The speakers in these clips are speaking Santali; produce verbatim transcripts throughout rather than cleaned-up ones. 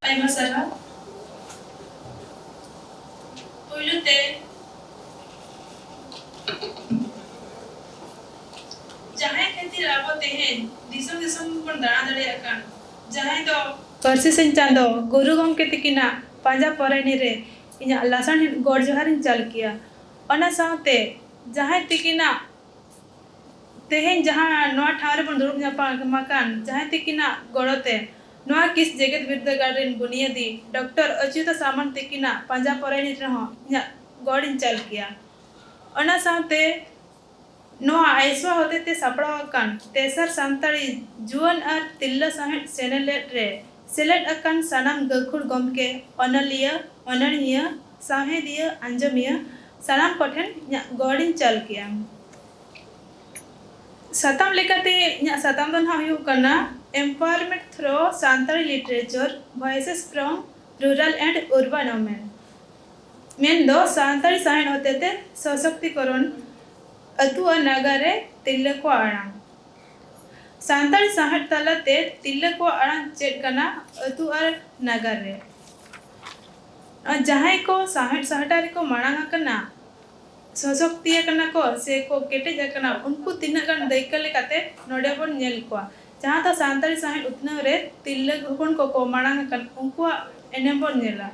ᱟᱭᱢᱟ ᱥᱟᱨᱦᱟᱣ᱾ ᱯᱩᱭᱞᱩ ᱛᱮ, ᱡᱟᱦᱟᱸᱭ ᱠᱷᱟᱹᱛᱤᱨ ᱟᱵᱚ ᱛᱮᱦᱮᱧ ᱫᱤᱥᱚᱢ ᱫᱤᱥᱚᱢ ᱵᱚᱱ ᱫᱟᱬᱟ ᱫᱟᱲᱮᱭᱟᱜ ᱠᱟᱱ, ᱡᱟᱦᱟᱸᱭ ᱫᱚ ᱯᱟᱹᱨᱥᱤ ᱥᱤᱧ ᱪᱟᱸᱫᱚ ᱜᱩᱨᱩ ᱜᱚᱢᱠᱮ ᱛᱤᱠᱤᱱᱟᱜ ᱯᱟᱸᱡᱟ ᱯᱚᱨᱟᱭᱱᱤ ᱨᱮ ᱤᱧᱟᱹᱜ ᱞᱟᱥᱟᱲᱦᱮᱫ ᱜᱚᱰ ᱡᱚᱦᱟᱨᱤᱧ ᱪᱟᱞ ᱠᱮᱭᱟ᱾ ᱚᱱᱟ ᱥᱟᱶᱛᱮ ᱡᱟᱦᱟᱸᱭ ᱛᱤᱠᱤᱱᱟᱜ ᱛᱮᱦᱮᱧ ᱡᱟᱦᱟᱸ ᱱᱚᱣᱟ ᱴᱷᱟᱶ ᱨᱮᱵᱚᱱ ᱫᱩᱲᱩᱵ ᱧᱟᱯᱟᱢ ᱟᱠᱟᱱ, ᱡᱟᱦᱟᱸᱭ ᱛᱤᱠᱤᱱᱟᱜ ᱜᱚᱲᱚ ᱛᱮ ᱱᱚᱣᱟ ᱠᱤᱥ ᱡᱮᱜᱮᱛ ᱵᱤᱨᱫᱟᱹᱜᱟᱲ ᱨᱮᱱ ᱵᱩᱱᱤᱭᱟᱹᱫᱤ ᱰᱚᱠᱴᱚᱨ ᱚᱪᱩᱛᱟ ᱥᱟᱢᱟᱱ ᱛᱤᱠᱤᱱᱟᱜ ᱯᱟᱸᱡᱟ ᱯᱚᱨᱟᱭᱱᱤ ᱨᱮᱦᱚᱸ ᱤᱧᱟᱹᱜ ᱜᱚᱲ ᱤᱧ ᱪᱟᱞ ᱠᱮᱭᱟ᱾ ᱚᱱᱟ ᱥᱟᱶᱛᱮ ᱱᱚᱣᱟ ᱟᱭᱥᱣᱟ ᱦᱚᱛᱮᱛᱮ ᱥᱟᱯᱲᱟᱣ ᱟᱠᱟᱱ ᱛᱮᱥᱟᱨ ᱥᱟᱱᱛᱟᱲᱤ ᱡᱩᱣᱟᱹᱱ ᱟᱨ ᱛᱤᱨᱞᱟᱹ ᱥᱟᱶᱦᱮᱫ ᱥᱮᱱᱮᱞᱮᱫ ᱨᱮ ᱥᱮᱞᱮᱫ ᱟᱠᱟᱱ ᱥᱟᱱᱟᱢ ᱜᱟᱹᱠᱷᱩᱲ ᱜᱚᱢᱠᱮ, ᱚᱱᱚᱞᱤᱭᱟᱹ, ᱚᱱᱚᱬᱦᱤᱭᱟᱹ, ᱥᱟᱶᱦᱮᱫᱤᱭᱟᱹ, ᱟᱸᱡᱚᱢᱤᱭᱟᱹ, ᱥᱟᱱᱟᱢ ᱠᱚᱴᱷᱮᱱ ᱤᱧᱟᱹᱜ ᱜᱚᱲ ᱤᱧ ᱪᱟᱞ ᱠᱮᱭᱟ᱾ ᱥᱟᱛᱟᱢ ᱞᱮᱠᱟᱛᱮ ᱤᱧᱟᱹᱜ ᱥᱟᱛᱟᱢ ᱫᱚ ᱱᱟᱦᱟᱜ ᱦᱩᱭᱩᱜ ᱠᱟᱱᱟ Empowerment through Santali Literature, Voices from Rural and Urban Women᱾ ᱢᱮᱱᱫᱚ ᱥᱟᱱᱛᱟᱲᱤ ᱥᱟᱶᱦᱮᱫ ᱦᱚᱛᱮᱛᱮ ᱥᱚᱥᱚᱠᱛᱤᱠᱚᱨᱚᱱ, ᱟᱹᱛᱩ ᱟᱨ ᱱᱟᱜᱟᱨ ᱨᱮ ᱛᱤᱨᱞᱟᱹ ᱠᱚᱣᱟᱜ ᱟᱲᱟᱝ᱾ ᱥᱟᱱᱛᱟᱲᱤ ᱥᱟᱶᱦᱮᱫ ᱛᱟᱞᱟᱛᱮ ᱛᱤᱨᱞᱟᱹ ᱠᱚᱣᱟᱜ ᱟᱲᱟᱝ ᱪᱮᱫ ᱠᱟᱱᱟ ᱟᱹᱛᱩ ᱟᱨ ᱱᱟᱜᱟᱨ ᱨᱮ᱾ ᱟᱨ ᱡᱟᱦᱟᱸᱭ ᱠᱚ ᱥᱟᱶᱦᱮᱫ ᱥᱟᱦᱴᱟ ᱨᱮᱠᱚ ᱢᱟᱲᱟᱝ ᱟᱠᱟᱱᱟ, ᱥᱚᱥᱚᱠᱛᱤ ᱟᱠᱟᱱᱟ ᱠᱚ ᱥᱮ ᱠᱚ ᱠᱮᱴᱮᱡ ᱟᱠᱟᱱᱟ, ᱩᱱᱠᱩ ᱛᱤᱱᱟᱹᱜ ᱜᱟᱱ ᱫᱟᱹᱭᱠᱟᱹ ᱞᱮᱠᱟᱛᱮ ᱱᱚᱰᱮ ᱵᱚᱱ ᱧᱮᱞ ᱠᱚᱣᱟ᱾ ᱡᱟᱦᱟᱸ ᱫᱚ ᱥᱟᱱᱛᱟᱲᱤ ᱥᱟᱶᱦᱮᱫ ᱩᱛᱱᱟᱹᱣ ᱨᱮ ᱛᱤᱨᱞᱟᱹ ᱦᱚᱯᱚᱱ ᱠᱚᱠᱚ ᱢᱟᱲᱟᱝ ᱟᱠᱟᱱ, ᱩᱱᱠᱩᱣᱟᱜ ᱮᱱᱮᱢ ᱵᱚᱱ ᱧᱮᱞᱟ᱾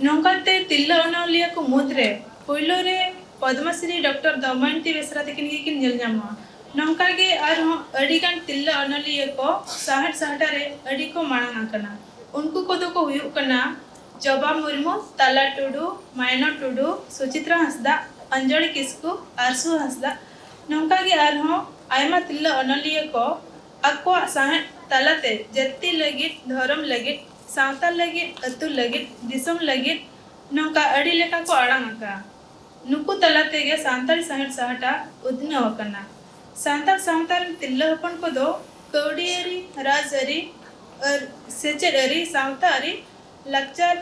ᱱᱚᱝᱠᱟᱛᱮ ᱛᱤᱨᱞᱟᱹ ᱚᱱᱚᱞᱤᱭᱟᱹ ᱠᱚ ᱢᱩᱫᱽᱨᱮ ᱯᱳᱭᱞᱳ ᱨᱮ ᱯᱚᱫᱽᱢᱚᱥᱨᱤ ᱰᱚᱠᱴᱚᱨ ᱫᱚᱢᱚᱭᱚᱱᱛᱤ ᱵᱮᱥᱨᱟ ᱛᱟᱹᱠᱤᱱ ᱜᱮᱠᱤᱱ ᱧᱮᱞ ᱧᱟᱢᱚᱜᱼᱟ᱾ ᱱᱚᱝᱠᱟᱜᱮ ᱟᱨᱦᱚᱸ ᱟᱹᱰᱤᱜᱟᱱ ᱛᱤᱨᱞᱟᱹ ᱚᱱᱚᱞᱤᱭᱟᱹ ᱠᱚ ᱥᱟᱶᱦᱮᱫ ᱥᱟᱦᱴᱟ ᱨᱮ ᱟᱹᱰᱤ ᱠᱚ ᱢᱟᱲᱟᱝ ᱟᱠᱟᱱᱟ᱾ ᱩᱱᱠᱩ ᱠᱚᱫᱚ ᱠᱚ ᱦᱩᱭᱩᱜ ᱠᱟᱱᱟ ᱡᱚᱵᱟ ᱢᱩᱨᱢᱩ, ᱛᱟᱞᱟ ᱴᱩᱰᱩ, ᱢᱟᱭᱱᱚ ᱴᱩᱰᱩ, ᱥᱩᱪᱤᱛᱨᱟ ᱦᱟᱸᱥᱫᱟ, ᱚᱧᱡᱚᱲᱤ ᱠᱤᱥᱠᱩ, ᱟᱨᱥᱩ ᱦᱟᱸᱥᱫᱟ᱾ ᱱᱚᱝᱠᱟᱜᱮ ᱟᱨᱦᱚᱸ ᱟᱭᱢᱟ ᱛᱤᱨᱞᱟᱹ ᱚᱱᱚᱞᱤᱭᱟᱹ ᱠᱚ ᱟᱠᱚᱣᱟᱜ ᱥᱟᱶᱦᱮᱫ ᱛᱟᱞᱟᱛᱮ ᱡᱟᱹᱛᱤ ᱞᱟᱹᱜᱤᱫ, ᱫᱷᱚᱨᱚᱢ ᱞᱟᱹᱜᱤᱫ, ᱥᱟᱶᱛᱟ ᱞᱟᱹᱜᱤᱫ, ᱟᱹᱛᱩ ᱞᱟᱹᱜᱤᱫ, ᱫᱤᱥᱚᱢ ᱞᱟᱹᱜᱤᱫ ᱱᱚᱝᱠᱟ ᱟᱹᱰᱤ ᱞᱮᱠᱟ ᱠᱚ ᱟᱲᱟᱝ ᱟᱠᱟᱫᱼᱟ᱾ ᱱᱩᱠᱩ ᱛᱟᱞᱟ ᱛᱮᱜᱮ ᱥᱟᱱᱛᱟᱲᱤ ᱥᱟᱶᱦᱮᱫ ᱥᱟᱦᱴᱟ ᱩᱛᱱᱟᱹᱣ ᱟᱠᱟᱱᱟ᱾ ᱥᱟᱱᱛᱟᱲ ᱥᱟᱶᱛᱟ ᱨᱮᱱ ᱛᱤᱨᱞᱟᱹ ᱦᱚᱯᱚᱱ ᱠᱚᱫᱚ ᱠᱟᱹᱣᱰᱤᱭᱟᱹᱨᱤ, ᱨᱟᱡᱽᱟᱹᱨᱤ, ᱟᱨ ᱥᱮᱪᱮᱫ ᱟᱹᱨᱤ, ᱥᱟᱶᱛᱟ ᱟᱹᱨᱤ, ᱞᱟᱠᱪᱟᱨ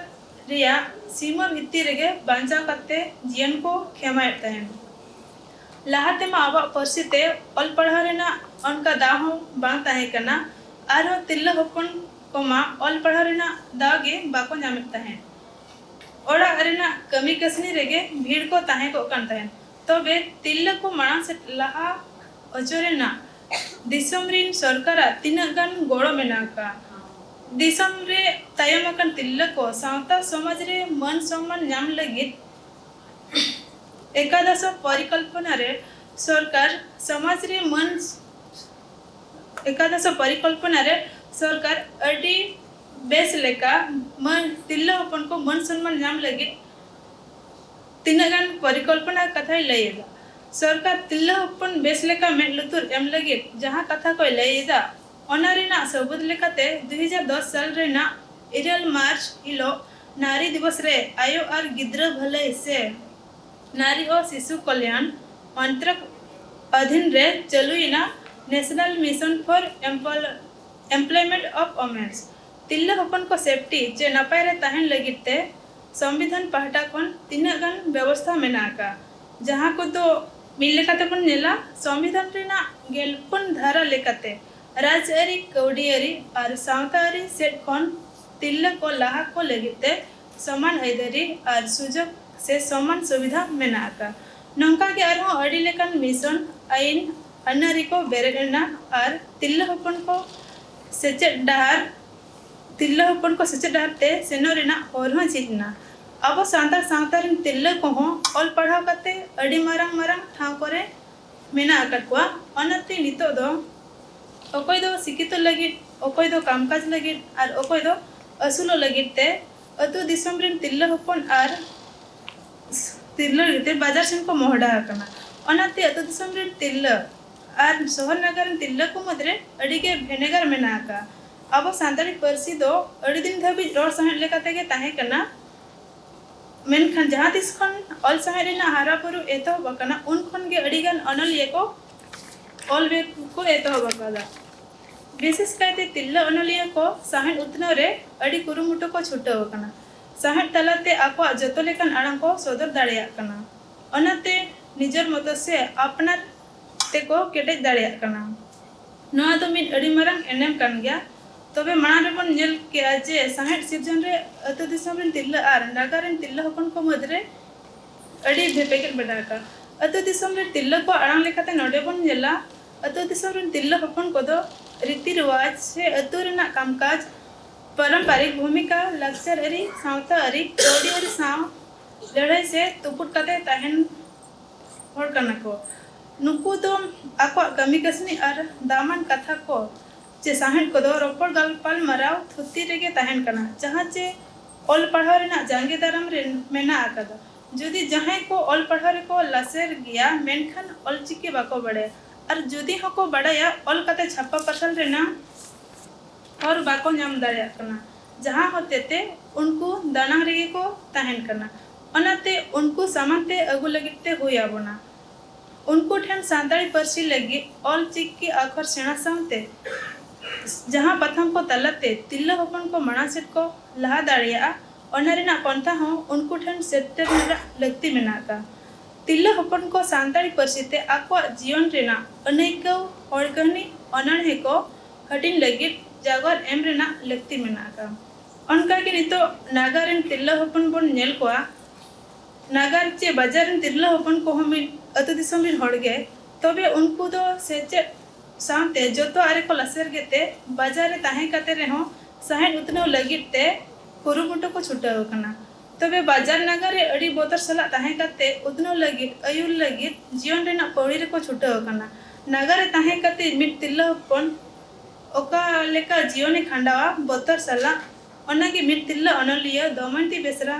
ᱨᱮᱭᱟᱜ ᱥᱤᱢᱟᱹ ᱵᱷᱤᱛᱤᱨ ᱨᱮᱜᱮ ᱵᱟᱧᱪᱟᱣ ᱠᱟᱛᱮ ᱡᱤᱭᱚᱱ ᱠᱚ ᱠᱷᱮᱢᱟᱭᱮᱫ ᱛᱟᱦᱮᱱ᱾ ᱞᱟᱦᱟ ᱛᱮᱢᱟ ᱟᱵᱚᱣᱟᱜ ᱯᱟᱹᱨᱥᱤ ᱛᱮ ᱚᱞ ᱯᱟᱲᱦᱟᱣ ᱨᱮᱱᱟᱜ ᱚᱱᱠᱟ ᱫᱟᱣ ᱦᱚᱸ ᱵᱟᱝ ᱛᱟᱦᱮᱸ ᱠᱟᱱᱟ᱾ ᱟᱨᱦᱚᱸ ᱛᱤᱨᱞᱟᱹ ᱦᱚᱯᱚᱱ ᱠᱚᱢᱟ ᱚᱞ ᱯᱟᱲᱦᱟᱣ ᱨᱮᱱᱟᱜ ᱫᱟᱣ ᱜᱮ ᱵᱟᱠᱚ ᱧᱟᱢᱮᱫ ᱛᱟᱦᱮᱸᱫ᱾ ᱚᱲᱟᱜ ᱨᱮᱱᱟᱜ ᱠᱟᱹᱢᱤ ᱠᱟᱹᱥᱱᱤ ᱨᱮᱜᱮ ᱵᱷᱤᱲ ᱠᱚ ᱛᱟᱦᱮᱸ ᱠᱚᱜ ᱠᱟᱱ ᱛᱟᱦᱮᱸᱫ᱾ ᱛᱚᱵᱮ ᱛᱤᱨᱞᱟᱹ ᱠᱚ ᱢᱟᱲᱟᱝ ᱥᱮᱫ ᱞᱟᱦᱟ ᱚᱪᱚ ᱨᱮᱱᱟᱜ ᱫᱤᱥᱚᱢ ᱨᱤᱱ ᱥᱚᱨᱠᱟᱨᱟᱜ ᱛᱤᱱᱟᱹᱜ ᱜᱟᱱ ᱜᱚᱲᱚ ᱢᱮᱱᱟᱜ ᱟᱠᱟᱫ? ᱫᱤᱥᱚᱢ ᱨᱮ ᱛᱟᱭᱚᱢ ᱟᱠᱟᱱ ᱛᱤᱨᱞᱟᱹ ᱠᱚ ᱥᱟᱶᱛᱟ ᱥᱚᱢᱟᱡᱽ ᱨᱮ ᱢᱟᱹᱱ ᱥᱚᱱᱢᱟᱱ ᱧᱟᱢ ᱞᱟᱹᱜᱤᱫ ᱮᱠᱟᱫᱚᱥ ᱯᱚᱨᱤᱠᱚᱞᱯᱚᱱᱟ ᱨᱮ ᱥᱚᱨᱠᱟᱨ ᱥᱚᱢᱟᱡᱽ ᱨᱮ ᱢᱟᱹᱱ ᱮᱠᱟᱫᱚᱥ ᱯᱚᱨᱤᱠᱚᱞᱯᱚᱱᱟ ᱨᱮ ᱥᱚᱨᱠᱟᱨ ᱟᱹᱰᱤ ᱵᱮᱥ ᱞᱮᱠᱟ ᱢᱟᱹᱱ, ᱛᱤᱨᱞᱟᱹ ᱦᱚᱯᱚᱱ ᱠᱚ ᱢᱟᱹᱱ ᱥᱚᱱᱢᱟᱱ ᱧᱟᱢ ᱞᱟᱹᱜᱤᱫ ᱛᱤᱱᱟᱹᱜ ᱜᱟᱱ ᱯᱚᱨᱤᱠᱚᱞᱯᱚᱱᱟ ᱠᱟᱛᱷᱟᱭ ᱞᱟᱹᱭ ᱮᱫᱟ᱾ ᱥᱚᱨᱠᱟᱨ ᱛᱤᱨᱞᱟᱹ ᱦᱚᱯᱚᱱ ᱵᱮᱥ ᱞᱮᱠᱟ ᱢᱮᱫ ᱞᱩᱛᱩᱨ ᱮᱢ ᱞᱟᱹᱜᱤᱫ ᱡᱟᱦᱟᱸ ᱠᱟᱛᱷᱟ ᱠᱚᱭ ᱞᱟᱹᱭ ᱮᱫᱟ, ᱚᱱᱟ ᱨᱮᱱᱟᱜ ᱥᱟᱹᱵᱩᱫ ᱞᱮᱠᱟᱛᱮ ᱫᱩ ᱦᱟᱡᱟᱨ ᱫᱚᱥ ᱥᱟᱞ ᱨᱮᱱᱟᱜ ᱤᱨᱟᱹᱞ ᱢᱟᱨᱪ ᱦᱤᱞᱳᱜ ᱱᱟᱨᱤ ᱫᱤᱵᱚᱥ ᱨᱮ ᱟᱭᱳ ᱟᱨ ᱜᱤᱫᱽᱨᱟᱹ ᱵᱷᱟᱹᱞᱟᱹᱭ ᱥᱮ ᱱᱟᱨᱤ ᱳ ᱥᱤᱥᱩ ᱠᱚᱞᱭᱟᱱ ᱢᱚᱱᱛᱨᱚᱠ ᱚᱫᱷᱤᱱ ᱨᱮ ᱪᱟᱹᱞᱩᱭᱮᱱᱟ National Mission for Empower- Employment of Women᱾ ᱛᱤᱨᱞᱟᱹ ᱦᱚᱯᱚᱱ ᱠᱚ ᱥᱮᱯᱴᱤ ᱪᱮ ᱱᱟᱯᱟᱭ ᱨᱮ ᱛᱟᱦᱮᱱ ᱞᱟᱹᱜᱤᱫ ᱛᱮ ᱥᱚᱝᱵᱤᱫᱷᱟᱱ ᱯᱟᱦᱴᱟ ᱠᱷᱚᱱ ᱛᱤᱱᱟᱹᱜ ᱜᱟᱱ ᱵᱮᱵᱚᱥᱛᱷᱟ ᱢᱮᱱᱟᱜ ᱟᱠᱟᱫ, ᱡᱟᱦᱟᱸ ᱠᱚᱫᱚ ᱢᱤᱫ ᱞᱮᱠᱟᱛᱮᱵᱚᱱ ᱧᱮᱞᱟ, ᱥᱚᱝᱵᱤᱫᱷᱟᱱ ᱨᱮᱱᱟᱜ ᱜᱮᱞ ᱯᱩᱱ ᱫᱷᱟᱨᱟ ᱞᱮᱠᱟᱛᱮ ᱨᱟᱡᱽᱟᱹᱨᱤ, ᱠᱟᱹᱣᱰᱤᱭᱟᱹᱨᱤ ᱟᱨ ᱥᱟᱶᱛᱟᱹᱨᱤ ᱥᱮᱫ ᱠᱷᱚᱱ ᱛᱤᱨᱞᱟᱹ ᱠᱚ ᱞᱟᱦᱟ ᱠᱚ ᱞᱟᱹᱜᱤᱫ ᱛᱮ ᱥᱚᱢᱟᱱ ᱟᱹᱭᱫᱟᱹᱨᱤ ᱟᱨ ᱥᱩᱡᱳᱜᱽ ᱥᱮ ᱥᱚᱢᱟᱱ ᱥᱩᱵᱤᱫᱷᱟ ᱢᱮᱱᱟᱜ ᱟᱠᱟᱫ᱾ ᱱᱚᱝᱠᱟ ᱜᱮ ᱟᱨᱦᱚᱸ ᱟᱹᱰᱤ ᱞᱮᱠᱟᱱ ᱢᱤᱥᱚᱱ, ᱟᱹᱭᱤᱱ, ᱟᱹᱱᱟᱹᱨᱤ ᱠᱚ ᱵᱮᱨᱮᱫ ᱮᱱᱟ ᱟᱨ ᱛᱤᱨᱞᱟᱹ ᱦᱚᱯᱚᱱ ᱠᱚ ᱥᱮᱪᱮᱫ ᱰᱟᱦᱟᱨ ᱛᱤᱨᱞᱟᱹ ᱦᱚᱯᱚᱱ ᱠᱚ ᱥᱮᱪᱮᱫ ᱰᱟᱦᱟᱨ ᱛᱮ ᱥᱮᱱᱚᱜ ᱨᱮᱱᱟᱜ ᱦᱚᱨ ᱦᱚᱸ ᱡᱷᱤᱡ ᱮᱱᱟ᱾ ᱟᱵᱚ ᱥᱟᱱᱛᱟᱲ ᱥᱟᱶᱛᱟ ᱨᱮᱱ ᱛᱤᱨᱞᱟᱹ ᱠᱚᱦᱚᱸ ᱚᱞ ᱯᱟᱲᱦᱟᱣ ᱠᱟᱛᱮ ᱟᱹᱰᱤ ᱢᱟᱨᱟᱝ ᱢᱟᱨᱟᱝ ᱴᱷᱟᱶ ᱠᱚᱨᱮ ᱢᱮᱱᱟᱜ ᱟᱠᱟᱫ ᱠᱚᱣᱟ᱾ ᱚᱱᱟᱛᱮ ᱱᱤᱛᱚᱜ ᱫᱚ ᱚᱠᱚᱭ ᱫᱚ ᱥᱤᱠᱠᱷᱤᱛᱚ ᱞᱟᱹᱜᱤᱫ, ᱚᱠᱚᱭ ᱫᱚ ᱠᱟᱢᱠᱟᱡᱽ ᱞᱟᱹᱜᱤᱫ ᱟᱨ ᱚᱠᱚᱭ ᱫᱚ ᱟᱹᱥᱩᱞᱚᱜ ᱞᱟᱹᱜᱤᱫ ᱛᱮ ᱟᱹᱛᱩ ᱫᱤᱥᱚᱢ ᱨᱮᱱ ᱛᱤᱨᱞᱟᱹ ᱦᱚᱯᱚᱱ ᱟᱨ ᱛᱤᱨᱞᱟᱹ ᱞᱟᱹᱜᱤᱫ ᱛᱮ ᱵᱟᱡᱟᱨ ᱥᱮᱱ ᱠᱚ ᱢᱚᱦᱰᱟ ᱟᱠᱟᱱᱟ᱾ ᱚᱱᱟᱛᱮ ᱟᱹᱛᱩ ᱫᱤᱥᱚᱢ ᱨᱮᱱ ᱛᱤᱨᱞᱟᱹ ᱟᱨ ᱥᱚᱦᱚᱨ ᱱᱟᱜᱟᱨ ᱨᱮᱱ ᱛᱤᱨᱞᱟᱹ ᱠᱚ ᱢᱩᱫᱽᱨᱮ ᱟᱹᱰᱤ ᱜᱮ ᱵᱷᱮᱱᱮᱜᱟᱨ ᱢᱮᱱᱟᱜ ᱟᱠᱟᱫᱼᱟ᱾ ᱟᱵᱚ ᱥᱟᱱᱛᱟᱲᱤ ᱯᱟᱹᱨᱥᱤ ᱫᱚ ᱟᱹᱰᱤ ᱫᱤᱱ ᱫᱷᱟᱹᱵᱤᱡ ᱨᱚᱲ ᱥᱟᱶᱦᱮᱫ ᱞᱮᱠᱟ ᱛᱮᱜᱮ ᱛᱟᱦᱮᱸ ᱠᱟᱱᱟ᱾ ᱢᱮᱱᱠᱷᱟᱱ ᱡᱟᱦᱟᱸ ᱛᱤᱥ ᱠᱷᱚᱱ ᱚᱞ ᱥᱟᱶᱦᱮᱫ ᱨᱮᱱᱟᱜ ᱦᱟᱨᱟ ᱵᱩᱨᱩ ᱮᱛᱚᱦᱚᱵ ᱟᱠᱟᱱᱟ, ᱩᱱ ᱠᱷᱚᱱ ᱜᱮ ᱟᱹᱰᱤ ᱜᱟᱱ ᱚᱱᱚᱞᱤᱭᱟᱹ ᱠᱚ ᱚᱞ ᱵᱮᱞ ᱠᱚ ᱮᱛᱚᱦᱚᱵ ᱟᱠᱟᱫᱟ᱾ ᱵᱤᱥᱮᱥ ᱠᱟᱭᱛᱮ ᱛᱤᱨᱞᱟᱹ ᱚᱱᱚᱞᱤᱭᱟᱹ ᱠᱚ ᱥᱟᱶᱦᱮᱫ ᱩᱛᱱᱟᱹᱣ ᱨᱮ ᱟᱹᱰᱤ ᱠᱩᱨᱩᱢᱩᱴᱩ ᱠᱚ ᱪᱷᱩᱴᱟᱹᱣ ᱟᱠᱟᱱᱟ᱾ ᱥᱟᱶᱦᱮᱫ ᱛᱟᱞᱟᱛᱮ ᱟᱠᱚᱣᱟᱜ ᱡᱚᱛᱚ ᱞᱮᱠᱟᱱ ᱟᱲᱟᱝ ᱠᱚ ᱥᱚᱫᱚᱨ ᱫᱟᱲᱮᱭᱟᱜ ᱠᱟᱱᱟ᱾ ᱚᱱᱟᱛᱮ ᱱᱤᱡᱮᱨ ᱢᱚᱛᱚ ᱥᱮ ᱟᱯᱱᱟᱨ ᱛᱮᱠᱚ ᱠᱮᱴᱮᱡ ᱫᱟᱲᱮᱭᱟᱜ ᱠᱟᱱᱟ᱾ ᱱᱚᱣᱟ ᱫᱚ ᱢᱤᱫ ᱟᱹᱰᱤ ᱢᱟᱨᱟᱝ ᱮᱱᱮᱢ ᱠᱟᱱ ᱜᱮᱭᱟ᱾ ᱛᱚᱵᱮ ᱢᱟᱲᱟᱝ ᱨᱮᱵᱚᱱ ᱧᱮᱞ ᱠᱮᱜᱼᱟ ᱡᱮ ᱥᱟᱶᱦᱮᱫ ᱥᱤᱨᱡᱚᱱ ᱨᱮ ᱟᱹᱛᱩ ᱫᱤᱥᱚᱢ ᱨᱮᱱ ᱛᱤᱨᱞᱟᱹ ᱟᱨ ᱱᱟᱜᱟᱨ ᱨᱮᱱ ᱛᱤᱨᱞᱟᱹ ᱦᱚᱯᱚᱱ ᱠᱚ ᱢᱩᱫᱽᱨᱮ ᱟᱹᱰᱤ ᱵᱷᱮᱯᱮᱜᱮᱫ ᱢᱮᱱᱟᱜ ᱟᱠᱟᱫ᱾ ᱟᱹᱛᱩ ᱫᱤᱥᱚᱢ ᱨᱮ ᱛᱤᱨᱞᱟᱹ ᱠᱚᱣᱟᱜ ᱟᱲᱟᱝ ᱞᱮᱠᱟᱛᱮ ᱱᱚᱰᱮ ᱵᱚᱱ ᱧᱮᱞᱟ, ᱟᱹᱛᱩ ᱫᱤᱥᱚᱢ ᱨᱮᱱ ᱛᱤᱨᱞᱟᱹ ᱦᱚᱯᱚᱱ ᱠᱚᱫᱚ ᱨᱤᱛᱤ ᱨᱮᱣᱟᱡᱽ ᱥᱮ ᱟᱹᱛᱩ ᱨᱮᱱᱟᱜ ᱠᱟᱢᱠᱟᱡᱽ, ᱯᱟᱨᱚᱢᱯᱟᱨᱤᱠ ᱵᱷᱩᱢᱤᱠᱟ, ᱞᱟᱠᱪᱟᱨ ᱟᱹᱨᱤ, ᱥᱟᱶᱛᱟ ᱟᱹᱨᱤ, ᱠᱟᱹᱣᱰᱤ ᱟᱹᱨᱤ ᱥᱟᱶ ᱞᱟᱹᱲᱦᱟᱹᱭ ᱥᱮ ᱛᱩᱯᱩᱫ ᱠᱟᱛᱮ ᱛᱟᱦᱮᱱ ᱦᱚᱲ ᱠᱟᱱᱟ ᱠᱚ᱾ ᱱᱩᱠᱩ ᱫᱚ ᱟᱠᱚᱣᱟᱜ ᱠᱟᱹᱢᱤ ᱠᱟᱹᱥᱱᱤ ᱟᱨ ᱫᱟᱢᱟᱱ ᱠᱟᱛᱷᱟ ᱠᱚ ᱪᱮ ᱥᱟᱶᱦᱮᱫ ᱠᱚᱫᱚ ᱨᱚᱯᱚᱲ ᱜᱟᱞᱯᱟᱞ ᱢᱟᱨᱟᱣ ᱛᱷᱩᱛᱤ ᱨᱮᱜᱮ ᱛᱟᱦᱮᱱ ᱠᱟᱱᱟ, ᱡᱟᱦᱟᱸ ᱪᱮ ᱚᱞ ᱯᱟᱲᱦᱟᱣ ᱨᱮᱱᱟᱜ ᱡᱟᱸᱜᱮ ᱫᱟᱨᱟᱢ ᱨᱮ ᱢᱮᱱᱟᱜ ᱟᱠᱟᱫᱟ᱾ ᱡᱩᱫᱤ ᱡᱟᱦᱟᱸᱭ ᱠᱚ ᱚᱞ ᱯᱟᱲᱦᱟᱣ ᱨᱮᱠᱚ ᱞᱟᱥᱮᱨ ᱜᱮᱭᱟ, ᱢᱮᱱᱠᱷᱟᱱ ᱚᱞᱪᱤᱠᱤ ᱵᱟᱠᱚ ᱵᱟᱲᱟᱭᱟ, ᱟᱨ ᱡᱩᱫᱤ ᱦᱚᱸᱠᱚ ᱵᱟᱲᱟᱭᱟ, ᱚᱞ ᱠᱟᱛᱮ ᱪᱷᱟᱯᱟ ᱯᱟᱨᱥᱟᱞ ᱨᱮᱱᱟᱜ ᱦᱚᱨ ᱵᱟᱠᱚ ᱧᱟᱢ ᱫᱟᱲᱮᱭᱟᱜ ᱠᱟᱱᱟ, ᱡᱟᱦᱟᱸ ᱦᱚᱛᱮᱛᱮ ᱩᱱᱠᱩ ᱫᱟᱱᱟᱝ ᱨᱮᱜᱮ ᱠᱚ ᱛᱟᱦᱮᱱ ᱠᱟᱱᱟ᱾ ᱚᱱᱟᱛᱮ ᱩᱱᱠᱩ ᱥᱟᱢᱟᱝ ᱛᱮ ᱟᱹᱜᱩ ᱞᱟᱹᱜᱤᱫ ᱛᱮ ᱦᱩᱭ ᱟᱵᱚᱱᱟ᱾ ᱩᱱᱠᱩ ᱴᱷᱮᱱ ᱥᱟᱱᱛᱟᱲᱤ ᱯᱟᱹᱨᱥᱤ ᱞᱟᱹᱜᱤᱫ ᱚᱞ ᱪᱤᱠᱤ ᱟᱠᱷᱚᱨ ᱥᱮᱬᱟ ᱥᱟᱶᱛᱮ ᱡᱟᱦᱟᱸ ᱯᱟᱛᱷᱟᱢ ᱠᱚ ᱛᱟᱞᱟᱛᱮ ᱛᱤᱨᱞᱟᱹ ᱦᱚᱯᱚᱱ ᱠᱚ ᱢᱟᱲᱟᱝ ᱥᱮᱫ ᱠᱚ ᱞᱟᱦᱟ ᱫᱟᱲᱮᱭᱟᱜᱼᱟ, ᱚᱱᱟ ᱨᱮᱱᱟᱜ ᱯᱟᱱᱛᱷᱟ ᱦᱚᱸ ᱩᱱᱠᱩ ᱴᱷᱮᱱ ᱥᱮᱴᱮᱨ ᱨᱮᱱᱟᱜ ᱞᱟᱹᱠᱛᱤ ᱢᱮᱱᱟᱜ ᱟᱠᱟᱫᱟ᱾ ᱛᱤᱨᱞᱟᱹ ᱦᱚᱯᱚᱱ ᱠᱚ ᱥᱟᱱᱛᱟᱲᱤ ᱯᱟᱹᱨᱥᱤ ᱛᱮ ᱟᱠᱚᱣᱟᱜ ᱡᱤᱭᱚᱱ ᱨᱮᱱᱟᱜ ᱟᱹᱱᱟᱹᱭᱠᱟᱹᱣ, ᱦᱚᱲ ᱠᱟᱹᱦᱱᱤ, ᱚᱱᱚᱬᱦᱮ ᱠᱚ ᱦᱟᱹᱴᱤᱧ ᱞᱟᱹᱜᱤᱫ ᱡᱟᱣᱜᱟᱨ ᱮᱢ ᱨᱮᱱᱟᱜ ᱞᱟᱹᱠᱛᱤ ᱢᱮᱱᱟᱜ ᱟᱠᱟᱫᱟ᱾ ᱚᱱᱠᱟᱜᱮ ᱱᱤᱛᱚᱜ ᱱᱟᱜᱟᱨ ᱨᱮᱱ ᱛᱤᱨᱞᱟᱹ ᱦᱚᱯᱚᱱ ᱵᱚᱱ ᱧᱮᱞ ᱠᱚᱣᱟ, ᱱᱟᱜᱟᱨ ᱪᱮ ᱵᱟᱡᱟᱨ ᱨᱮᱱ ᱛᱤᱨᱞᱟᱹ ᱦᱚᱯᱚᱱ ᱠᱚᱦᱚᱸ ᱢᱤᱫ ᱟᱹᱛᱩ ᱫᱤᱥᱚᱢ ᱨᱮᱱ ᱦᱚᱲ ᱜᱮ, ᱛᱚᱵᱮ ᱩᱱᱠᱩ ᱫᱚ ᱥᱮᱪᱮᱫ ᱥᱟᱶᱛᱮ ᱡᱚᱛᱚᱣᱟᱜ ᱨᱮᱠᱚ ᱞᱟᱥᱮᱨ ᱜᱮᱛᱮ ᱵᱟᱡᱟᱨ ᱨᱮ ᱛᱟᱦᱮᱸ ᱠᱟᱛᱮ ᱨᱮᱦᱚᱸ ᱥᱟᱶᱦᱮᱫ ᱩᱛᱱᱟᱹᱣ ᱞᱟᱹᱜᱤᱫ ᱛᱮ ᱠᱩᱨᱩᱢᱩᱴᱩ ᱠᱚ ᱪᱷᱩᱴᱟᱹᱣ ᱟᱠᱟᱱᱟ᱾ ᱛᱚᱵᱮ ᱵᱟᱡᱟᱨ ᱱᱟᱜᱟᱨ ᱨᱮ ᱟᱹᱰᱤ ᱵᱚᱛᱚᱨ ᱥᱟᱞᱟᱜ ᱛᱟᱦᱮᱸ ᱠᱟᱛᱮ ᱩᱛᱱᱟᱹᱣ ᱞᱟᱹᱜᱤᱫ, ᱟᱹᱭᱩᱨ ᱞᱟᱹᱜᱤᱫ ᱡᱤᱭᱚᱱ ᱨᱮᱱᱟᱜ ᱯᱟᱹᱣᱲᱤ ᱨᱮᱠᱚ ᱪᱷᱩᱴᱟᱹᱣ ᱟᱠᱟᱱᱟ᱾ ᱱᱟᱜᱟᱨ ᱨᱮ ᱛᱟᱦᱮᱸ ᱠᱟᱛᱮ ᱢᱤᱫ ᱛᱤᱨᱞᱟᱹ ᱦᱚᱯᱚᱱ ᱚᱠᱟ ᱞᱮᱠᱟ ᱡᱤᱭᱚᱱᱮ ᱠᱷᱟᱸᱰᱟᱣᱟ ᱵᱚᱛᱚᱨ ᱥᱟᱞᱟᱜ, ᱚᱱᱟᱜᱮ ᱢᱤᱫ ᱛᱤᱨᱞᱟᱹ ᱚᱱᱚᱞᱤᱭᱟᱹ ᱫᱚᱢᱚᱭᱚᱱᱛᱤ ᱵᱮᱥᱨᱟ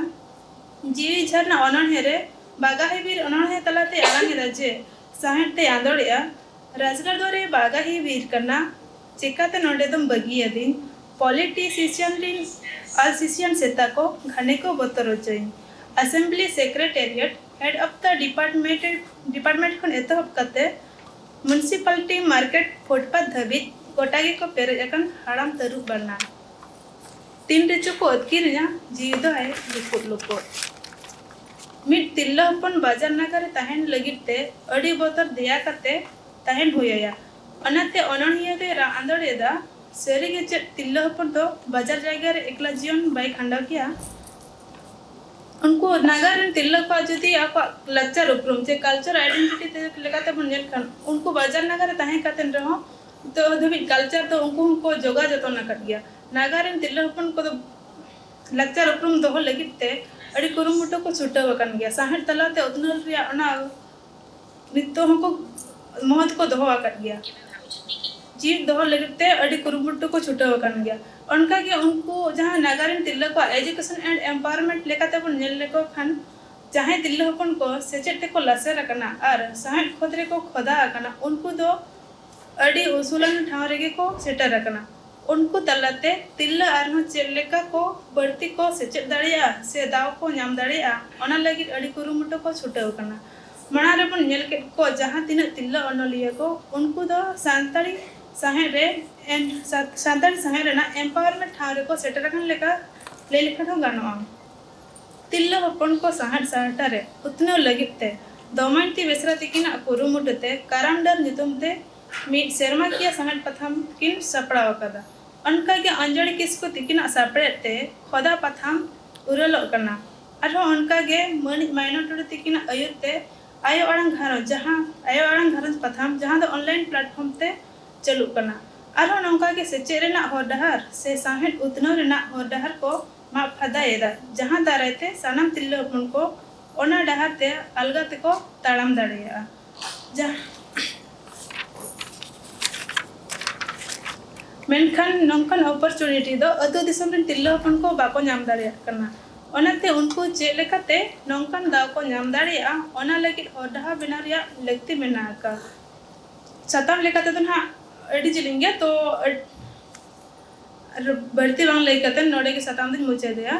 ᱡᱤᱣᱤ ᱡᱷᱟᱨᱱᱟ ᱚᱱᱚᱬᱦᱮ ᱨᱮ ᱵᱟᱜᱟᱦᱤ ᱵᱤᱨ ᱚᱱᱚᱬᱦᱮ ᱛᱟᱞᱟᱛᱮ ᱟᱲᱟᱝ ᱮᱫᱟ ᱡᱮ ᱥᱟᱶᱦᱮᱫ ᱛᱮᱭ ᱟᱸᱫᱳᱲᱮᱜᱼᱟ᱾ ᱨᱟᱡᱽᱜᱟᱲ ᱫᱩᱣᱟᱨᱤ ᱵᱟᱜᱟᱦᱤ ᱵᱤᱨ ᱠᱟᱱᱟ, ᱪᱮᱠᱟᱛᱮ ᱱᱚᱰᱮ ᱫᱚᱢ ᱵᱟᱹᱜᱤᱭᱟᱫᱤᱧ? ᱯᱚᱞᱤᱴᱤᱥᱤᱭᱟᱱ ᱨᱤᱱ ᱟᱞᱥᱤᱥᱤᱭᱟᱱ ᱥᱮᱛᱟ ᱠᱚ ᱜᱷᱟᱱᱮ ᱠᱚ ᱵᱚᱛᱚᱨ ᱚᱪᱚᱭᱤᱧ᱾ Assembly secretariat, head of the department, department ᱠᱷᱚᱱ ᱮᱛᱚᱦᱚᱵ ᱠᱟᱛᱮ ᱢᱩᱱᱥᱤᱯᱟᱞᱴᱤ ᱢᱟᱨᱠᱮᱴ ᱯᱷᱩᱴᱯᱟᱛ ᱫᱷᱟᱹᱵᱤᱡ ᱜᱚᱴᱟ ᱜᱮᱠᱚ ᱯᱮᱨᱮᱡ ᱟᱠᱟᱱ ᱦᱟᱲᱟᱢ ᱛᱟᱹᱨᱩᱵ ᱵᱟᱱᱟ᱾ ᱛᱤᱱ ᱨᱮᱪᱚ ᱠᱚ ᱟᱹᱛᱠᱤᱨᱤᱧᱟ, ᱡᱤᱣᱤ ᱫᱚ ᱟᱭ ᱞᱩᱯᱩᱜ ᱞᱩᱯᱩᱜ᱾ ᱢᱤᱫ ᱛᱤᱨᱞᱟᱹ ᱦᱚᱯᱚᱱ ᱵᱟᱡᱟᱨ ᱱᱟᱜᱟᱨ ᱨᱮ ᱛᱟᱦᱮᱱ ᱞᱟᱹᱜᱤᱫ ᱛᱮ ᱟᱹᱰᱤ ᱵᱚᱛᱚᱨ ᱫᱮᱭᱟ ᱠᱟᱛᱮ ᱛᱟᱦᱮᱱ ᱦᱩᱭ ᱟᱭᱟ᱾ ᱚᱱᱟᱛᱮ ᱚᱱᱚᱬᱦᱤᱭᱟᱹ ᱫᱚᱭ ᱨᱟᱜ ᱟᱸᱫᱳᱲ ᱮᱫᱟ, ᱥᱟᱹᱨᱤᱜᱮ ᱪᱮᱫ ᱛᱤᱨᱞᱟᱹ ᱦᱚᱯᱚᱱ ᱫᱚ ᱵᱟᱡᱟᱨ ᱡᱟᱭᱜᱟ ᱨᱮ ᱮᱠᱞᱟ ᱡᱤᱭᱚᱱ ᱵᱟᱭ ᱠᱷᱟᱸᱰᱟᱣ ᱜᱮᱭᱟ? ᱩᱱᱠᱩ ᱱᱟᱜᱟᱨ ᱨᱮᱱ ᱛᱤᱨᱞᱟᱹ ᱠᱚᱣᱟᱜ ᱡᱩᱫᱤ ᱟᱠᱚᱣᱟᱜ ᱞᱟᱠᱪᱟᱨ ᱩᱯᱨᱩᱢ ᱪᱮ culture identity ᱛᱮ ᱞᱮᱠᱟᱛᱮ ᱵᱚᱱ ᱧᱮᱞ ᱠᱷᱟᱱ, ᱩᱱᱠᱩ ᱵᱟᱡᱟᱨ ᱱᱟᱜᱟᱨ ᱨᱮ ᱛᱟᱦᱮᱸ ᱠᱟᱛᱮ ᱨᱮᱦᱚᱸ ᱱᱤᱛᱚᱜ ᱫᱷᱟᱹᱵᱤᱡ culture ᱫᱚ ᱩᱱᱠᱩ ᱦᱚᱸᱠᱚ ᱡᱚᱜᱟᱣ ᱡᱚᱛᱚᱱ ᱟᱠᱟᱫ ᱜᱮᱭᱟ᱾ ᱱᱟᱜᱟᱨ ᱨᱮᱱ ᱛᱤᱨᱞᱟᱹ ᱦᱚᱯᱚᱱ ᱠᱚᱫᱚ ᱞᱟᱠᱪᱟᱨ ᱩᱯᱨᱩᱢ ᱫᱚᱦᱚ ᱞᱟᱹᱜᱤᱫ ᱛᱮ ᱟᱹᱰᱤ ᱠᱩᱨᱩᱢᱩᱴᱩ ᱠᱚ ᱪᱷᱩᱴᱟᱹᱣ ᱟᱠᱟᱱ ᱜᱮᱭᱟ᱾ ᱥᱟᱶᱦᱮᱫ ᱛᱟᱞᱟᱛᱮ ᱩᱛᱱᱟᱹᱣ ᱨᱮᱭᱟᱜ ᱚᱱᱟ ᱱᱤᱛᱚᱜ ᱦᱚᱸᱠᱚ ᱢᱚᱦᱚᱛ ᱠᱚ ᱫᱚᱦᱚ ᱟᱠᱟᱫ ᱜᱮᱭᱟ᱾ ᱡᱤᱣᱤᱫ ᱫᱚᱦᱚ ᱞᱟᱹᱜᱤᱫ ᱛᱮ ᱟᱹᱰᱤ ᱠᱩᱨᱩᱢᱩᱴᱩ ᱠᱚ ᱪᱷᱩᱴᱟᱹᱣ ᱟᱠᱟᱱ ᱜᱮᱭᱟ᱾ ᱚᱱᱠᱟᱜᱮ ᱩᱱᱠᱩ ᱡᱟᱦᱟᱸ ᱱᱟᱜᱟᱨ ᱨᱮᱱ ᱛᱤᱨᱞᱟᱹ ᱠᱚᱣᱟᱜ education and empowerment ᱞᱮᱠᱟᱛᱮ ᱵᱚᱱ ᱧᱮᱞ ᱞᱮᱠᱚ ᱠᱷᱟᱱ, ᱡᱟᱦᱟᱸᱭ ᱛᱤᱨᱞᱟᱹ ᱦᱚᱯᱚᱱ ᱠᱚ ᱥᱮᱪᱮᱫ ᱛᱮᱠᱚ ᱞᱟᱥᱮᱨ ᱟᱠᱟᱱᱟ ᱟᱨ ᱥᱟᱶᱦᱮᱫ ᱠᱷᱚᱸᱫᱽ ᱨᱮᱠᱚ ᱠᱷᱚᱫᱟ ᱟᱠᱟᱱᱟ, ᱩᱱᱠᱩ ᱫᱚ ᱟᱹᱰᱤ ᱩᱥᱩᱞᱟᱱ ᱴᱷᱟᱶ ᱨᱮᱜᱮ ᱠᱚ ᱥᱮᱴᱮᱨ ᱟᱠᱟᱱᱟ᱾ ᱩᱱᱠᱩ ᱛᱟᱞᱟᱛᱮ ᱛᱤᱨᱞᱟᱹ ᱟᱨᱦᱚᱸ ᱪᱮᱫ ᱞᱮᱠᱟ ᱠᱚ ᱵᱟᱹᱲᱛᱤ ᱠᱚ ᱥᱮᱪᱮᱫ ᱫᱟᱲᱮᱭᱟᱜᱼᱟ ᱥᱮ ᱫᱟᱣ ᱠᱚ ᱧᱟᱢ ᱫᱟᱲᱮᱭᱟᱜᱼᱟ, ᱚᱱᱟ ᱞᱟᱹᱜᱤᱫ ᱟᱹᱰᱤ ᱠᱩᱨᱩᱢᱩᱴᱩ ᱠᱚ ᱪᱷᱩᱴᱟᱹᱣ ᱟᱠᱟᱱᱟ᱾ ᱢᱟᱲᱟᱝ ᱨᱮᱵᱚᱱ ᱧᱮᱞ ᱠᱮᱫ ᱠᱚ ᱡᱟᱦᱟᱸ ᱛᱤᱱᱟᱹᱜ ᱛᱤᱨᱞᱟᱹ ᱚᱱᱚᱞᱤᱭᱟᱹ ᱠᱚ, ᱩᱱᱠᱩ ᱫᱚ ᱥᱟᱱᱛᱟᱲᱤ ᱥᱟᱶᱦᱮᱫ ᱨᱮ ᱮᱢ-, ᱥᱟ-, ᱥᱟᱱᱛᱟᱲᱤ ᱥᱟᱶᱦᱮᱫ ᱨᱮᱱᱟᱜ empowerment ᱴᱷᱟᱶ ᱨᱮᱠᱚ ᱥᱮᱴᱮᱨ ᱟᱠᱟᱱ ᱞᱮᱠᱟ ᱞᱟᱹᱭ ᱞᱮᱠᱷᱟᱱ ᱦᱚᱸ ᱜᱟᱱᱚᱜᱼᱟ᱾ ᱛᱤᱨᱞᱟᱹ ᱦᱚᱯᱚᱱ ᱠᱚ ᱥᱟᱶᱦᱮᱫ ᱥᱟᱦᱴᱟ ᱨᱮ ᱩᱛᱱᱟᱹᱣ ᱞᱟᱹᱜᱤᱫ ᱛᱮ ᱫᱚᱢᱚᱭᱚᱱᱛᱤ ᱵᱮᱥᱨᱟ ᱛᱤᱠᱤᱱᱟᱜ ᱠᱩᱨᱩᱢᱩᱴᱩ ᱛᱮ ᱠᱟᱨᱟᱢ ᱰᱟᱹᱨ ᱧᱩᱛᱩᱢ ᱛᱮ ᱢᱤᱫ ᱥᱮᱨᱢᱟᱠᱤᱭᱟᱹ ᱥᱟᱶᱦᱮᱫ ᱯᱟᱛᱷᱟᱢ ᱠᱤᱱ ᱥᱟᱯᱲᱟᱣ ᱟᱠᱟᱫᱟ᱾ ᱚᱱᱠᱟᱜᱮ ᱚᱧᱡᱚᱲᱤ ᱠᱤᱥᱠᱩ ᱛᱤᱠᱤᱱᱟᱜ ᱥᱟᱯᱲᱮᱫ ᱛᱮ ᱠᱷᱚᱫᱟ ᱯᱟᱛᱷᱟᱢ ᱩᱨᱟᱹᱞᱚᱜ ᱠᱟᱱᱟ᱾ ᱟᱨᱦᱚᱸ ᱚᱱᱠᱟᱜᱮ ᱢᱟᱹᱱᱤᱡ ᱢᱟᱭᱱᱚ ᱴᱩᱰᱩ ᱛᱤᱠᱤᱱᱟᱜ ᱟᱹᱭᱩᱨ ᱛᱮ ᱟᱭᱳ ᱟᱲᱟᱝ ᱜᱷᱟᱨᱚᱸᱡᱽ, ᱡᱟᱦᱟᱸ ᱟᱭᱳ ᱟᱲᱟᱝ ᱜᱷᱟᱨᱚᱸᱡᱽ ᱯᱟᱛᱷᱟᱢ, ᱡᱟᱦᱟᱸ ᱫᱚ online platform ᱛᱮ ᱪᱟᱹᱞᱩᱜ ᱠᱟᱱᱟ᱾ ᱟᱨᱦᱚᱸ ᱱᱚᱝᱠᱟ ᱜᱮ ᱥᱮᱪᱮᱫ ᱨᱮᱱᱟᱜ ᱦᱚᱨ ᱰᱟᱦᱟᱨ ᱥᱮ ᱥᱟᱶᱦᱮᱫ ᱩᱛᱱᱟᱹᱣ ᱨᱮᱱᱟᱜ ᱦᱚᱨ ᱰᱟᱦᱟᱨ ᱠᱚ ᱢᱟᱜ ᱯᱷᱟᱫᱟᱭᱮᱫᱟ, ᱡᱟᱦᱟᱸ ᱫᱟᱨᱟᱭ ᱛᱮ ᱥᱟᱱᱟᱢ ᱛᱤᱨᱞᱟᱹ ᱦᱚᱯᱚᱱ ᱠᱚ ᱚᱱᱟ ᱰᱟᱦᱟᱨ ᱛᱮ ᱟᱞᱜᱟ ᱛᱮᱠᱚ ᱛᱟᱲᱟᱢ ᱫᱟᱲᱮᱭᱟᱜᱼᱟ᱾ ᱡᱟᱦᱟᱸ, ᱢᱮᱱᱠᱷᱟᱱ ᱱᱚᱝᱠᱟᱱ opportunity ᱫᱚ ᱟᱹᱛᱩ ᱫᱤᱥᱚᱢ ᱨᱮᱱ ᱛᱤᱨᱞᱟᱹ ᱦᱚᱯᱚᱱ ᱠᱚ ᱵᱟᱠᱚ ᱧᱟᱢ ᱫᱟᱲᱮᱭᱟᱜ ᱠᱟᱱᱟ᱾ ᱚᱱᱟᱛᱮ ᱩᱱᱠᱩ ᱪᱮᱫ ᱞᱮᱠᱟᱛᱮ ᱱᱚᱝᱠᱟᱱ ᱫᱟᱣ ᱠᱚ ᱧᱟᱢ ᱫᱟᱲᱮᱭᱟᱜᱼᱟ, ᱚᱱᱟ ᱞᱟᱹᱜᱤᱫ ᱦᱚᱨ ᱰᱟᱦᱟᱨ ᱵᱮᱱᱟᱣ ᱨᱮᱭᱟᱜ ᱞᱟᱹᱠᱛᱤ ᱢᱮᱱᱟᱜ ᱟᱠᱟᱫᱟ᱾ ᱥᱟᱛᱟᱢ ᱞᱮᱠᱟ ᱛᱮᱫᱚ ᱱᱟᱦᱟᱜ ᱟᱹᱰᱤ ᱡᱤᱞᱤᱧ ᱜᱮᱭᱟ, ᱛᱚ ᱟᱹᱰ-, ᱟᱨ ᱵᱟᱹᱲᱛᱤ ᱵᱟᱝ ᱞᱟᱹᱭ ᱠᱟᱛᱮ ᱱᱚᱰᱮ ᱜᱮ ᱥᱟᱛᱟᱢ ᱫᱚᱧ ᱢᱩᱪᱟᱹᱫᱮᱜᱼᱟ,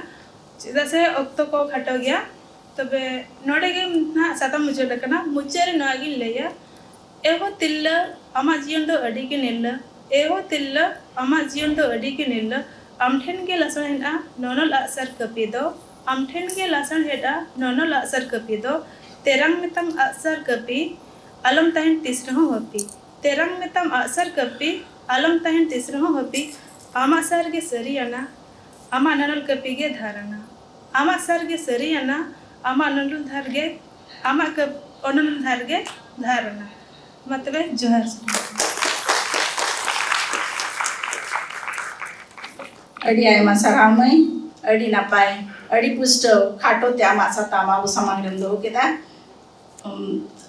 ᱪᱮᱫᱟᱜ ᱥᱮ ᱚᱠᱛᱚ ᱠᱚ ᱠᱷᱟᱴᱚ ᱜᱮᱭᱟ᱾ ᱛᱚᱵᱮ ᱱᱚᱰᱮ ᱜᱮ ᱱᱟᱦᱟᱜ ᱥᱟᱛᱟᱢ ᱢᱩᱪᱟᱹᱫ ᱟᱠᱟᱱᱟ᱾ ᱢᱩᱪᱟᱹᱫ ᱨᱮ ᱱᱚᱣᱟ ᱜᱤᱧ ᱞᱟᱹᱭᱟ, ᱮᱦᱳ ᱛᱤᱨᱞᱟᱹ, ᱟᱢᱟᱜ ᱡᱤᱭᱚᱱ ᱫᱚ ᱟᱹᱰᱤ ᱜᱮ ᱱᱤᱨᱞᱟᱹ᱾ ᱮᱦᱳ ᱛᱤᱨᱞᱟᱹ, ᱟᱢᱟᱜ ᱡᱤᱭᱚᱱ ᱫᱚ ᱟᱹᱰᱤ ᱜᱮ ᱱᱤᱨᱞᱟᱹ᱾ ᱟᱢ ᱴᱷᱮᱱ ᱜᱮ ᱞᱟᱥᱟᱲᱦᱮᱫᱼᱟ ᱱᱚᱱᱚᱞ ᱟᱜᱼᱥᱟᱨ ᱠᱟᱹᱯᱤ ᱫᱚ᱾ ᱟᱢ ᱴᱷᱮᱱ ᱜᱮ ᱞᱟᱥᱟᱲᱦᱮᱫᱼᱟ ᱱᱚᱱᱚᱞ ᱟᱜᱼᱥᱟᱨ ᱠᱟᱹᱯᱤ ᱫᱚ᱾ ᱛᱮᱨᱟᱝ ᱢᱮᱛᱟᱢ ᱟᱜᱼᱥᱟᱨ ᱠᱟᱹᱯᱤ, ᱟᱞᱚᱢ ᱛᱟᱦᱮᱱ ᱛᱤᱥ ᱨᱮᱦᱚᱸ ᱦᱟᱹᱯᱤ᱾ ᱛᱮᱨᱟᱝ ᱢᱮᱛᱟᱢ ᱟᱜᱼᱥᱟᱨ ᱠᱟᱹᱯᱤ, ᱟᱞᱚᱢ ᱛᱟᱦᱮᱱ ᱛᱤᱥ ᱨᱮᱦᱚᱸ ᱦᱟᱹᱯᱤ᱾ ᱟᱢᱟᱜ ᱥᱟᱨ ᱜᱮ ᱥᱟᱹᱨᱤᱭᱟᱱᱟ, ᱟᱢᱟᱜ ᱱᱚᱱᱚᱞ ᱠᱟᱹᱯᱤ ᱜᱮ ᱫᱷᱟᱨᱟᱱᱟ᱾ ᱟᱢᱟᱜ ᱥᱟᱨ ᱜᱮ ᱥᱟᱹᱨᱤᱭᱟᱱᱟ, ᱟᱢᱟᱜ ᱱᱚᱱᱚᱞ ᱫᱷᱟᱨ ᱜᱮ, ᱟᱢᱟᱜ ᱠᱟᱹᱯ-, ᱚᱱᱚᱞ ᱫᱷᱟᱨ ᱜᱮ ᱫᱷᱟᱨᱟᱱᱟ᱾ ᱢᱟ ᱛᱚᱵᱮ, ᱡᱚᱦᱟᱨ᱾ ᱟᱹᱰᱤ ᱟᱭᱢᱟ ᱥᱟᱨᱦᱟᱣ ᱢᱟᱹᱭ, ᱟᱹᱰᱤ ᱱᱟᱯᱟᱭ, ᱟᱹᱰᱤ ᱯᱩᱥᱴᱟᱹᱣ ᱠᱷᱟᱴᱚ ᱛᱮ ᱟᱢᱟᱜ ᱥᱟᱛᱟᱢ ᱟᱵᱚ ᱥᱟᱢᱟᱝ ᱨᱮᱢ ᱫᱚᱦᱚ ᱠᱮᱫᱟ᱾ ᱩᱢ,